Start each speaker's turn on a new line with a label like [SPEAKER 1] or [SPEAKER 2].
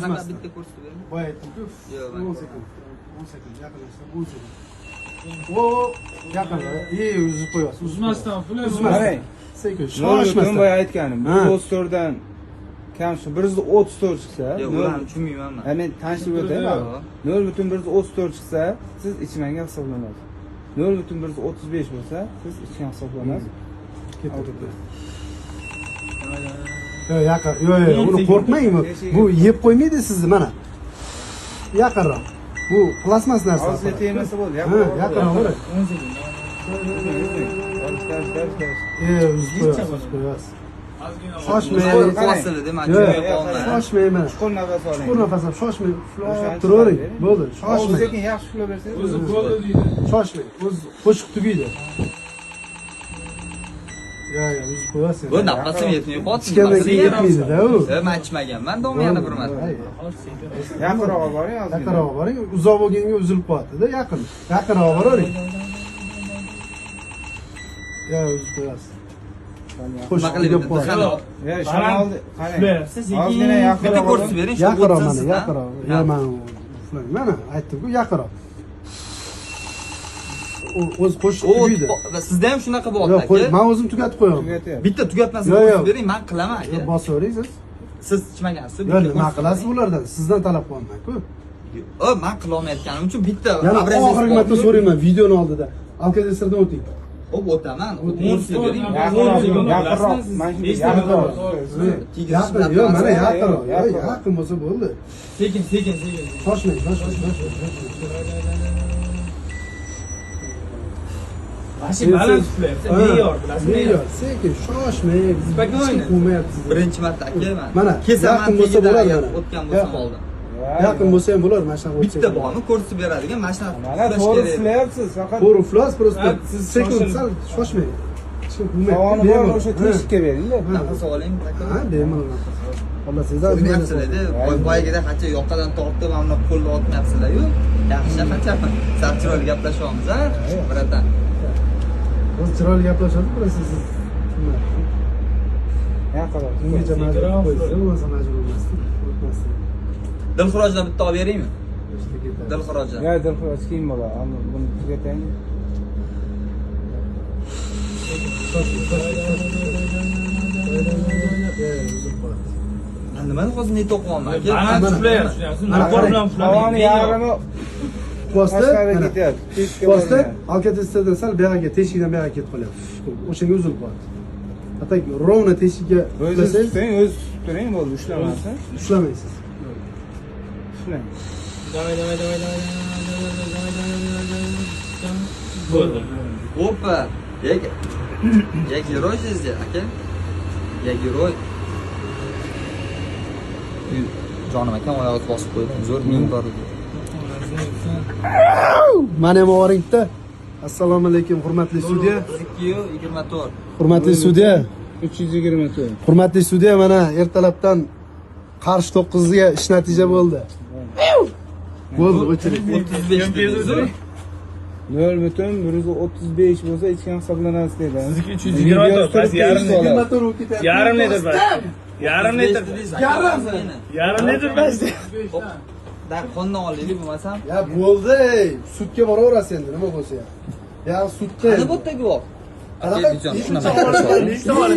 [SPEAKER 1] Qanaqa, bitta ko'rsatib bering.
[SPEAKER 2] Boya aytdim-ku.
[SPEAKER 1] Yo'q, man
[SPEAKER 2] 10 sekund. 10 sekund yaqinlashtirib, 10 sekund. O, yaqin. И uzib qo'yasiz.
[SPEAKER 3] Uzmasdan puli.
[SPEAKER 2] Uzmasdan.
[SPEAKER 4] Qarang.
[SPEAKER 2] Sekin,
[SPEAKER 4] 0 butun
[SPEAKER 2] shoshmasdan.
[SPEAKER 4] Boya aytganim, 134 dan kam chiqsa, 134 chiqsa,
[SPEAKER 1] Yo'q, ularni tushunmayman man.
[SPEAKER 4] Ha, men tanishib o'tay.
[SPEAKER 1] Yo'q.
[SPEAKER 4] 0,134 chiqsa, siz ichmagan hisoblanasiz. 0,135 bo'lsa, siz ichgan hisoblanasiz.
[SPEAKER 2] Ketdi. Yo'q, yaqin. Yo'q, yo'q, uni qo'rqmang. Bu yeb qo'ymaydi sizni, mana. Yaqinroq. Bu plastmas narsa.
[SPEAKER 4] Og'izga tegmasa bo'ldi.
[SPEAKER 2] Ha, yaqinroq bo'ring.
[SPEAKER 3] 10 sekund.
[SPEAKER 4] Dars, dars, dars.
[SPEAKER 2] Uzib qo'yasiz, uzib qo'yasiz.
[SPEAKER 3] Ozgina.
[SPEAKER 2] Shoshmang.
[SPEAKER 1] Qo'yasizlar, man
[SPEAKER 2] Yo'q,
[SPEAKER 1] tushunmay qoldim.
[SPEAKER 2] shoshmang mana.
[SPEAKER 4] Chuqur nafas oling.
[SPEAKER 2] Chuqur nafas olib, shoshmang, ushlab
[SPEAKER 4] O'shancha
[SPEAKER 2] turavering.
[SPEAKER 4] bering.
[SPEAKER 2] Bo'ldi,
[SPEAKER 4] Og'iz
[SPEAKER 2] shoshmang.
[SPEAKER 4] sekin yaxshi ushlab bersangiz.
[SPEAKER 3] O'zi bo'ldi deydi.
[SPEAKER 2] Shoshmang. O'z qo'shiq tugaydi. Yo, yo, uzib qo'yasiz.
[SPEAKER 1] Bu nafasim yetmay qoldi.
[SPEAKER 2] Ichgandan keyin yetmaydi-da u.
[SPEAKER 1] Man ichmaganman, dom yana bir marta.
[SPEAKER 4] Yaqinroq olib boring ozgina.
[SPEAKER 2] Yaqinroq boring, uzoq bo'lganga uzilib qolyapti-da, yaqin. Yaqinroq boravering. Yo, uzib qo'yasiz. Qo'shiq
[SPEAKER 1] Nima qilib
[SPEAKER 2] tugab qoldi.
[SPEAKER 1] bitta
[SPEAKER 4] Yo, shamolni qarang.
[SPEAKER 3] Ushlayapsiz, sekin.
[SPEAKER 4] Ozgina
[SPEAKER 1] Bitta
[SPEAKER 4] yaqinroq
[SPEAKER 1] ko'rsatib bering, shu
[SPEAKER 2] Yaqinroq
[SPEAKER 1] o'tsin
[SPEAKER 2] mana,
[SPEAKER 1] sizdan.
[SPEAKER 2] yaqinroq. Yo, man ushlang. Mana aytdim-ku, yaqinroq. O'z qo'shiq
[SPEAKER 1] O,
[SPEAKER 2] tugaydi.
[SPEAKER 1] sizda ham shunaqa
[SPEAKER 2] Yo'q,
[SPEAKER 1] bo'lyapti,
[SPEAKER 2] qo'y,
[SPEAKER 1] aka.
[SPEAKER 2] men o'zim tugatib qo'yaman.
[SPEAKER 4] Tugatyapti.
[SPEAKER 1] Bitta tugatmasdan
[SPEAKER 2] Yo'q, yo'q.
[SPEAKER 1] ko'rsatib bering, man qilaman, aka.
[SPEAKER 2] Bosavering siz.
[SPEAKER 1] Siz ichmagansiz.
[SPEAKER 2] Yo'q,
[SPEAKER 1] Bitta
[SPEAKER 2] nima
[SPEAKER 1] ko'rsatib
[SPEAKER 2] qilasiz
[SPEAKER 1] bering.
[SPEAKER 2] bulardan? Sizdan talab qilyapman-ku.
[SPEAKER 1] O, man qilolmayotganim uchun bitta
[SPEAKER 2] Yana
[SPEAKER 1] образец
[SPEAKER 2] oxirgi
[SPEAKER 1] bor.
[SPEAKER 2] marta so'rayman videoni oldida. Alkotestordan o'ting.
[SPEAKER 1] Xo'p, o'taman. 10 sekund bering.
[SPEAKER 4] Yaqinroq,
[SPEAKER 3] sekund
[SPEAKER 4] yaqinroq.
[SPEAKER 3] olasizmi?
[SPEAKER 4] Mana shunday
[SPEAKER 3] Besh
[SPEAKER 4] yaqinroq.
[SPEAKER 1] Tegizib
[SPEAKER 2] Yaqin, yo'q, mana yaqinroq. Yo'q,
[SPEAKER 4] Yaqinroq.
[SPEAKER 2] yaqin bo'lsa bo'ldi.
[SPEAKER 3] Sekin, sekin, sekin.
[SPEAKER 2] Shoshmang, shoshmang, shoshmang.
[SPEAKER 3] Вообще baland ushlayapsiz. Me'yor, bilasizmi?
[SPEAKER 2] Me'yor, sekin, shoshmang.
[SPEAKER 3] Спокойно.
[SPEAKER 2] Hech kim quvmayapti sizni.
[SPEAKER 1] Birinchi marta, aka, man.
[SPEAKER 2] Mana,
[SPEAKER 1] Kesaman
[SPEAKER 2] yaqin bo'lsa
[SPEAKER 1] tagida
[SPEAKER 2] bo'ladi
[SPEAKER 1] agar
[SPEAKER 2] mana.
[SPEAKER 1] o'tgan bo'lsam
[SPEAKER 2] Yaqin.
[SPEAKER 1] oldin.
[SPEAKER 2] Yaqin bo'lsa ham bo'ladi, mana shunaqa o'tsa.
[SPEAKER 1] Bitta bormi ko'rsatib beradigan mana shunaqa
[SPEAKER 4] Mana
[SPEAKER 1] ushlash
[SPEAKER 4] to'g'ri
[SPEAKER 1] kerak.
[SPEAKER 4] ushlayapsiz, faqat
[SPEAKER 2] To'g'ri uflas, просто
[SPEAKER 3] Ha, siz
[SPEAKER 2] sekin
[SPEAKER 3] shoshilib-
[SPEAKER 2] sal shoshmang. Hech kim quvmayapti.
[SPEAKER 4] Havoni bor
[SPEAKER 2] Bemalol.
[SPEAKER 4] o'sha teshikka beringlar.
[SPEAKER 1] Nafas oling, aka.
[SPEAKER 2] Ha, bemalol nafas. Xohlasangiz
[SPEAKER 1] O'ynayapsizlar-da, boyagida qancha yoqadan tortib, mana bunaqa qo'lni otmayapsizlar-yu. Yaxshi, qancha sal chiroyli gaplashyapmiz, a, братан.
[SPEAKER 2] O'zi chiroyli gaplashadi, просто siz tushunmayapsiz.
[SPEAKER 4] Yaqinroq.
[SPEAKER 2] Ungacha majbur qo'ysa, bo'lmasa majbur bo'lmasdik, o'tmasdik.
[SPEAKER 1] Dilxirojdan bitta olib beraymi?
[SPEAKER 2] Ishda ketadi.
[SPEAKER 1] Dilxirojdan.
[SPEAKER 4] Ya, dilxiroj keyin bo'ladi. Ammo buni tugataylik.
[SPEAKER 2] Shoshmang, shoshmang, shoshmang. Yo, uzib qoladi.
[SPEAKER 1] Man nimani hozir net o'qiyapman, aka?
[SPEAKER 3] Baland
[SPEAKER 2] Mana.
[SPEAKER 3] ushlayapsiz.
[SPEAKER 2] Mana,
[SPEAKER 3] Motor bilan
[SPEAKER 4] Havoni
[SPEAKER 3] ushlamang.
[SPEAKER 4] yarmi
[SPEAKER 2] Bosdi,
[SPEAKER 4] tashqariga
[SPEAKER 2] mana.
[SPEAKER 4] ketyapti. Teshikka
[SPEAKER 2] Bosdi,
[SPEAKER 4] bormayapti.
[SPEAKER 2] alkotestordan sal buyog'iga, teshikdan buyog'iga ketib qolyapti. O'shanga uzilib qoladi. Hatto ровно teshikka
[SPEAKER 4] O'zingiz
[SPEAKER 2] ushlasangiz,
[SPEAKER 4] tuting, o'zingiz tutib turing, bo'ldi, ushlamasin.
[SPEAKER 2] ushlamaysiz.
[SPEAKER 4] Ushlang.
[SPEAKER 3] Давай, давай, давай, давай, давай, давай, давай, давай, давай. Bo'ldi.
[SPEAKER 1] Опа! Я, я герой здесь, aka. Я герой. Jonim akam oyog'iga bosib qo'ydim. Zo'r ming bor edi.
[SPEAKER 2] Mana ham oringda. Assalomu alaykum, hurmatli sudya.
[SPEAKER 1] 32 24.
[SPEAKER 2] Hurmatli sudya,
[SPEAKER 4] 324.
[SPEAKER 2] hurmatli sudya, mana ertalabdan qarshi 9 ga ish natija bo'ldi. Bo'ldi, o'chiring.
[SPEAKER 1] 35 dedingiz.
[SPEAKER 4] 0,135 bo'lsa ichgan hisoblanasiz dedi.
[SPEAKER 3] Sizniki 324, past yarim litr. Yarim litr past. Yarim litr.
[SPEAKER 2] Yarim.
[SPEAKER 3] Yarim litr past.
[SPEAKER 1] Da qondan olaylik bo'lmasam.
[SPEAKER 2] Ya bo'ldi, ey. Sudga boraverasiz endi, nima bo'lsa ham. Ya sudda.
[SPEAKER 1] Qani bu yerda guvoh?
[SPEAKER 2] Qanaqa?
[SPEAKER 1] Aka, shuni